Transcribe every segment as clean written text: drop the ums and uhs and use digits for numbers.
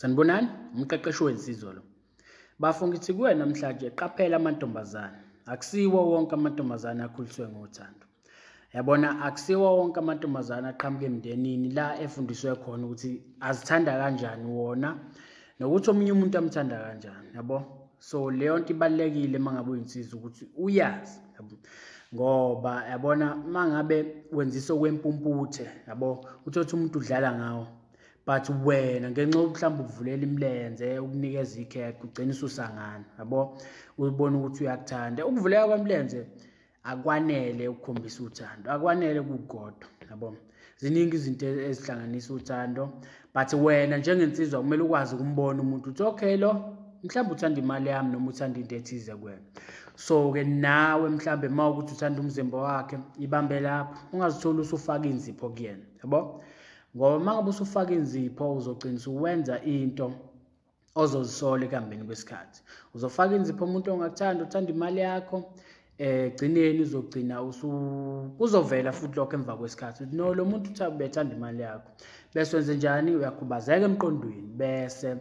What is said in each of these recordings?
Sanibonani, umqeqeshi wensizwa lo. Bafo ngithi kuwe namhlanje qaphela amantombazane. Akusiwo wonke amantombazane akhuliswe ngothando. Yabona akusiwo wonke amantombazane aqhamuka emndenini la efundiswe khona ukuthi azithanda kanjani wona nokuthi omunye umuntu amthanda kanjani, yabo. So leyo nto ibalulekile mangabe uyinsizwa ukuthi uyazi, yabo. Ngoba yabona mangabe wenzisa okwempumputhe, yabo, uthothi umuntu udlala ngawo. But wena ngenxa yokuhlamba ukuvulela imilenze ukunikeza ikhekhe ugcina ususangana, yabo, ubona ukuthi uyakuthanda. Ukuvuleka kwemilenze akwanele ukukhombisa uthando, akwanele kukodwa, yabo. Ziningi izinto ezihlanganisa uthando, but wena njengensizwa kumele ukwazi ukumbona umuntu uthi okay lo mhlawumbe uthanda imali yami noma uthanda into ethize kuwena. So ke nawe mhlawumbe uma ukuthi uthanda umzimba wakhe, ibambe lapho, ungazitholi usufaka inzipho kuyena, yabo. Ngoba uma ngabe usufaka inzipho uzogcina usuwenza into ozozisola ekuhambeni kwesikhathi. Uzofaka inzipho umuntu ongakuthanda, uthanda imali yakho, egcineni uzogcina kuzovela futhi lokho emva kwesikhathi ukuthi no lo muntu bethanda imali yakho. Bese wenze njani? Uyakhubazeka emqondweni, bese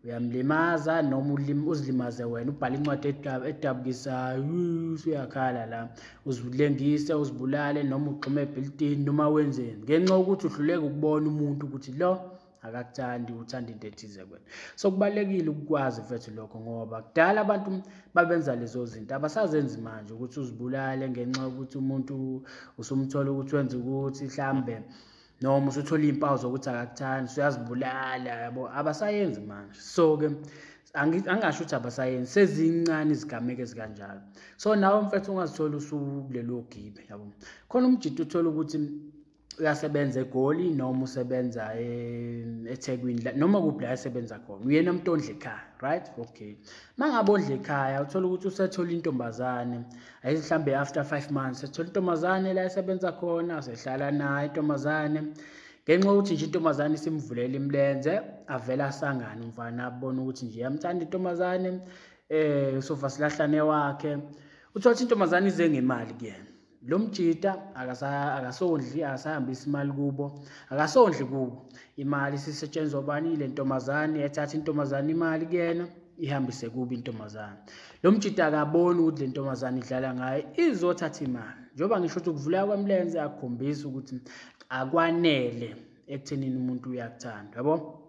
uyamlimaza noma uzilimaze wena, ubhale incwadi edabukisayo, usuyakhala la, uzilengise, uzibulale noma ugxume ebhilidini noma wenzeni ngenxa yokuthi uhluleka ukubona umuntu ukuthi lo akakuthandi, uthanda into ethize kuwena. So kubalulekile ukukwazi mfethu lokho, ngoba kudala abantu babenza lezo zinto, abasazenzi manje ukuthi uzibulale ngenxa yokuthi umuntu usumthola ukuthi wenza ukuthi mhlambe noma usuthola iy'mpawu zokuthi akakuthandi, usuyazibulala, yabo, abasayenzi manje. So-ke angingasho ukuthi abasayenzi, sezincane izigameko ezikanjalo. So nawe mfethu ungazithola usukulelo gibe, yabo. Khona umjita uthola ukuthi uyasebenza eGoli noma usebenza eThekwini, noma kuphi la esebenza khona, uyena umuntu ondla ekhaya, right? Okay. Mangabe ondla ekhaya uthola ukuthi usethola intombazane, ayithi mhlambe after 5 months ethola intombazane la esebenza khona, usehlala naye intombazane. Ngenxa yokuthi nje intombazane isimvulela imilenze, avela asangane umfana, abone ukuthi nje iyamthanda intombazane, usofa silahlane wakhe. Uthola ukuthi intombazane ize ngemali kuyena. Lo mjita akasondli, akasahambisi imali kubo, akasondli kubo. Imali isisetshenzwa bani? Le ntombazane. Ethatha intombazane imali kuyena, ihambise kubo intombazane. Lo mjita akaboni ukuthi le ntombazane idlala ngaye, izothatha imali. Njengoba ngisho ukuthi ukuvuleka kwemilenze akukhombisi ukuthi akwanele ekuthenini umuntu uyakuthanda, yabo.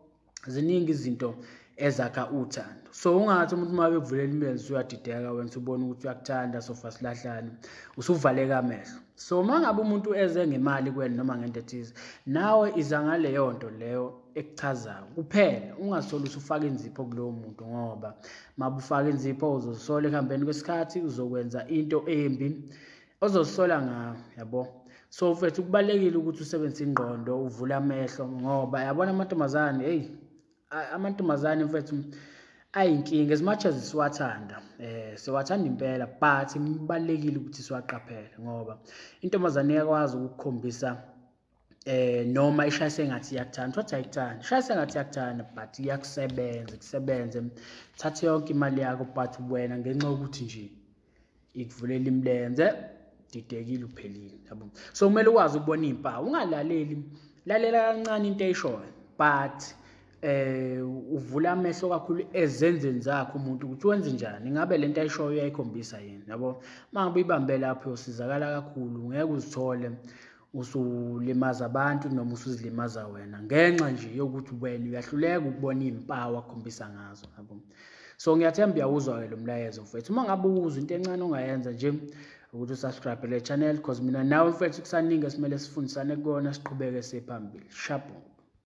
Ziningi izinto ezakha uthando. So ungathi umuntu uma bekuvulela imilenze uyadideka wena, usubona ukuthi uyakuthanda, sofa silahlane, usuvaleka amehlo. So uma ngabe umuntu eze ngemali kuwena noma ngento ethize, nawe iza ngaleyo nto leyo ekuchazayo kuphela. Ungazitholi usufaka inzipho kulowo muntu, ngoba uma ufaka inzipho uzozisola ekuhambeni kwesikhathi, uzokwenza into embi ozozisola ngayo, yabo. So mfethu kubalulekile ukuthi usebenzise ingqondo, uvule amehlo, ngoba yabona amantombazane, hey, amantombazane mfethu ayinkinga. As much as siwathanda, siwathanda impela, but kubalulekile ukuthi siwaqaphele, ngoba intombazane iyakwazi ukukukhombisa noma ishaya sengathi iyakuthanda, thothi ayikuthandi, ishaya sengathi iyakuthanda, but iyakusebenza, kusebenze, thathe yonke imali yakho, but wena ngenxa yokuthi nje ikuvulela imilenze, didekile, uphelile, yabo. So kumele ukwazi ukubona iy'mpawu, ungalaleli, lalela kancane into eyishoyo, but uvula amehlo kakhulu ezenzeni zakhe umuntu ukuthi wenze njani, ingabe lento ayishoyo uyayikhombisa yini, yabo. Uma ngabe uyibambe lapho uyosizakala kakhulu, ngeke uzithole usulimaza abantu noma usuzilimaza wena ngenxa nje yokuthi wena uyahluleka ukubona iy'mpawu akukhombisa ngazo, yabo. So ngiyathemba uyawuzwa-ke lo mlayezo mfethu. Uma ngabe uwuzwa, into encane ongayenza nje ukuthi usubscribe le channel, because mina nawe mfethu kusaningi esimele sifundisane kukona, siqhubeke siye phambili. Sharp.